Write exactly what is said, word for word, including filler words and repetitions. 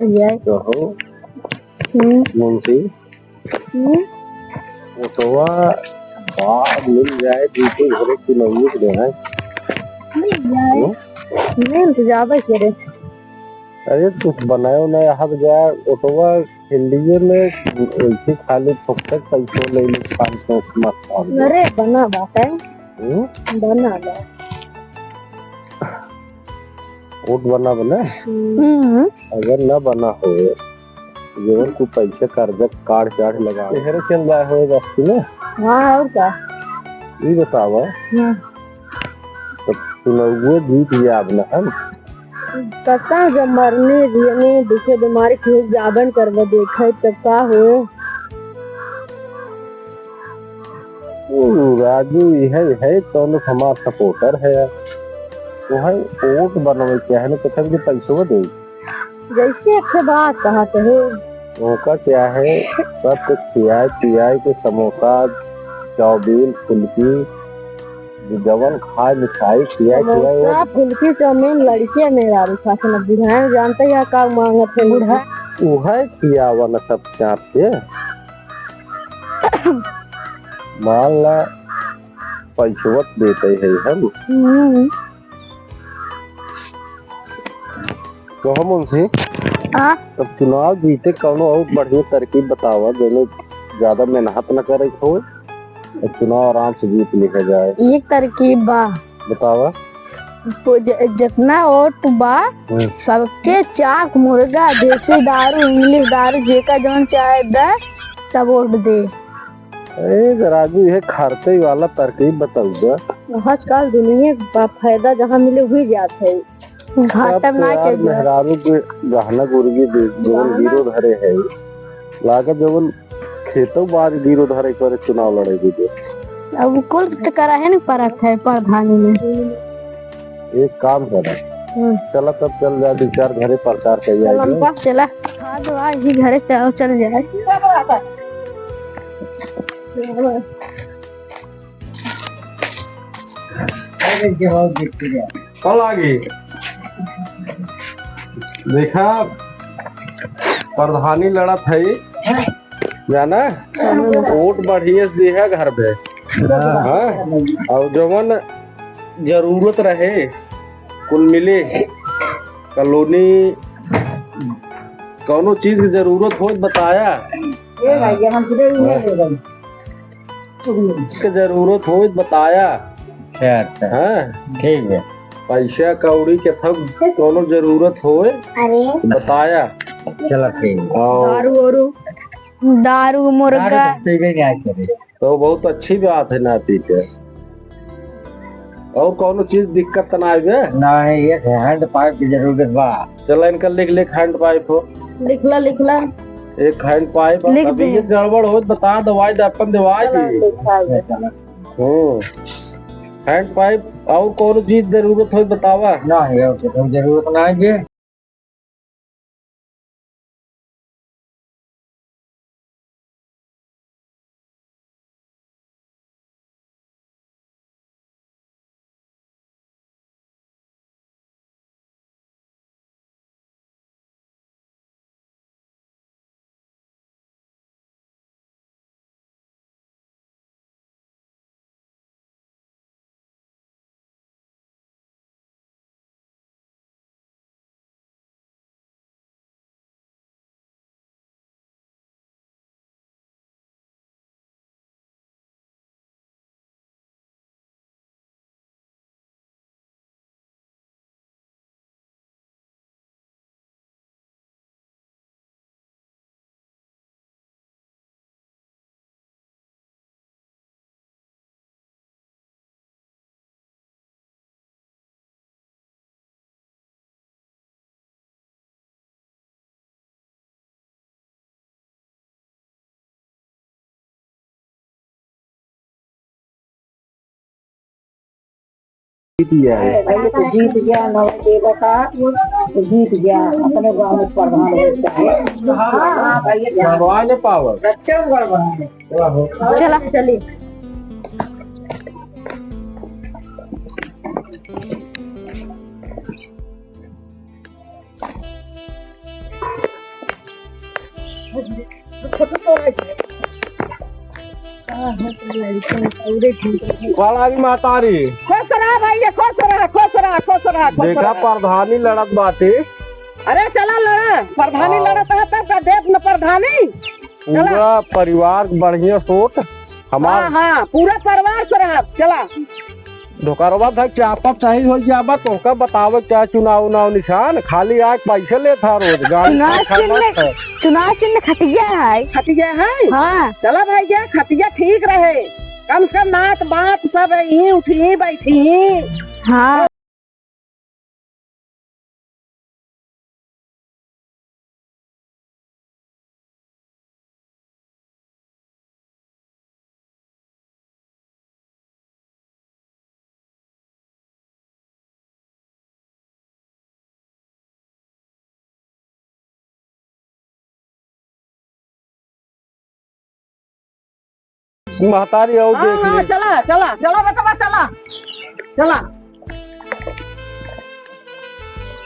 यही। कहो। हम्म। मुंशी। हम्म। ओटवा बा, मिल जाए, दू ठो घरे चुनौनी के देना है। मिल जाए। हम्म? मिल तो जाबे करे। अरे, कुछ बनाए उनाए, हक जाए, ओटवा हिंडिये में वैसे खाली फुकट पैसो ले ले, पाँच सौ मत खाओ। अरे, बना बात है। हम्म? बना ले। वोट बना बना। हम्म। अगर ना बना हो, जवन तू पैसा कर्जा काढ़ चाढ़ लगा, एहरे चल जाए हो बस्ती में। हाँ, और का? ई बतावा, हाँ। तो चुनौगो जीत जाब ना हम। कत्ता जब मरने, जियने, दुखे बीमारी के जाबन करबे देखे, तब का हो? ऊ राजू इहे है, कौनो हमार supporter है यार। वही वोट बनवे के है ना, कथन के पैसवा दे। जैसे एक ठे बात कहा कहे। ओका क्या है, सब कुछ खियाए पियाए के समोसा, चाउमीन, फुल्की, जवन खाए मिठाई खियाए पियाए समोसा, फुल्की, चाउमीन, लड़के मेहरारू खासन, बुढ़ाए जानते हैं का मांगत है बूढ़ा। उहे खियावा न सब चाप के। मान ला, पैसवत देते हैं हम। हम्म। कहो मुंशी, हाँ? तब चुनाव जीते कौनो और बढ़िया तरकीब बतावा, जेमे ज्यादा मेहनत न करे के होए और चुनाव आराम से जीत लिया जाए। एक तरकीब बा। बतावा। प-, ज-, जितना वोट बा, हम्म। सबके चाक मुर्गा, देसी दारू, इंग्लिश दारू, जेका जौन चाहे दे, सब वोट दे। ए, राजू, ये खर्चे वाला तरकीब बताऊ दे। आजकल दुनिया का फायदा जहाँ मिले, हुई जात है। घाटा सब ना तो यार के मेहरारू के गहना गुरगी दे, जवन गहना। गिरो धरे है, लागत जवन खेतों बार गिरो धरे करे चुनाव लड़े के दे। अब कुल तो करा है ना परत है प्रधानी में। एक काम करा, हम्म। चला तब चल जा, दो चार घरे प्रचार कर चल आई हमका, चला। हाँ, तो आज ही घरे चल, चल जाए। कल आगे। देखा, प्रधानी लड़त है, जाना? वोट बढ़िया से दिहा घर पे। हाँ, और जवन जरूरत रहे, कुल मिले, कॉलोनी, कौनो चीज की जरूरत हो, बताया। ए भाई, हम तुझे email दे देंगे। के जरूरत होय बताया। अच्छा, अच्छा। हाँ? ठीक है। पैसा कौड़ी के थक कौनो जरूरत होय अरे। बताया। चला ठीक है। और दारू ओरू। दारू, मुर्गा। दारू तो पीबे नहीं आज कभी। तो बहुत अच्छी बात है नाती के। और कौनो चीज दिक्कत त ना आवे? नहीं, एक hand pipe की जरूरत बा। चला इनका लिख, लिख hand pipe हो। लिखला, लिखला। एक hand pipe, लिख अभी दे। ये गड़बड़ हो तो बता दवाई दे, अपन दवाई चला, दी। लिखा दे। हम्म। Hand pipe और कौनो चीज जरूरत हो बतावा। नहीं, और तो कोई जरूरत ना है जी। जीत गया है। पहले तो जीत गया, नौ देवता, तो जीत गया, अपने गाँव में प्रधान हो गया है। हाँ, हाँ, भैया। गड़बड़ा नहीं पावल। बच्चे गड़बड़ा है। चला, चली। फोटो तो रख। का है तो लड़का, औरे ठीक है। वाला भी महतारी। खुश रहा भैया, खुश रहा, खुश रहा, खुश रहा, खुश देखा रहा। प्रधानी लड़त बाटे। अरे चला लड़ा, प्रधानी हाँ। लड़त है तब का देश में प्रधानी। चला। पूरा परिवार बढ़िया सोच हमार। हाँ, हाँ, पूरा परिवार से रहा, चला। ढोकरवा था, चापत सही हो जाबा, तोहका बतावे क्या चुनाव उनाव निशान, खाली आके पैसे लेत हा रोज, गाड़ी चुनाव खा खा चिन्ह, मत है। चुनाव चिन्ह खटिया है। खटिया है? हाँ। चला भैया, खटिया ठीक रहे, कम से कम नात बात सब यहीं उठी बैठी। हाँ। महतारी और हाँ, देख हाँ, ले। चला, चला, चला बेटवा, चला, चला।